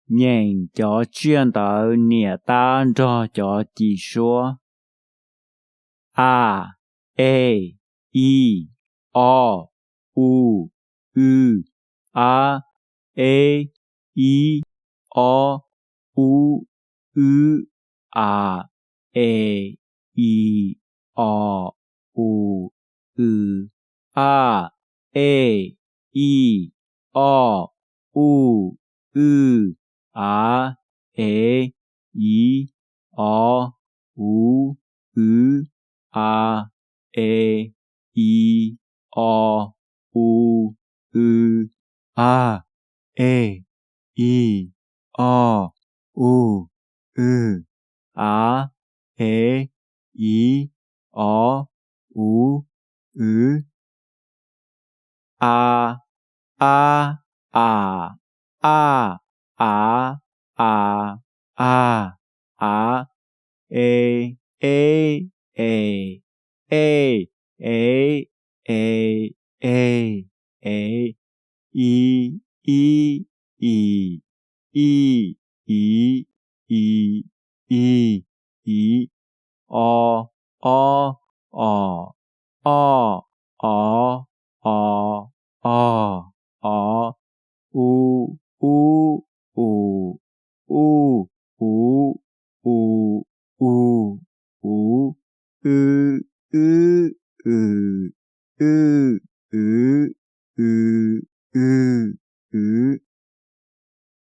Nyeem cov tsiaj ntawv niam tab nrog cov ci suab. A, e, i, o, u, w, a, e, i, o, u, w, a, e, i, o, u, w, a, e, i, o, u, w, a, e, i, o, u, w, a, e, i, o, u, w, a, e, i, o, u, w, a, e, i, o, u, w, a, a, a, a, a, a, a, a, e, e, e, e, e, e, e, e, i, i, i, i, i, i, i, i, o, o, o, o, o, o, o, o, u, u, u, u, u, u, u, u, w, w, w, w, w, w,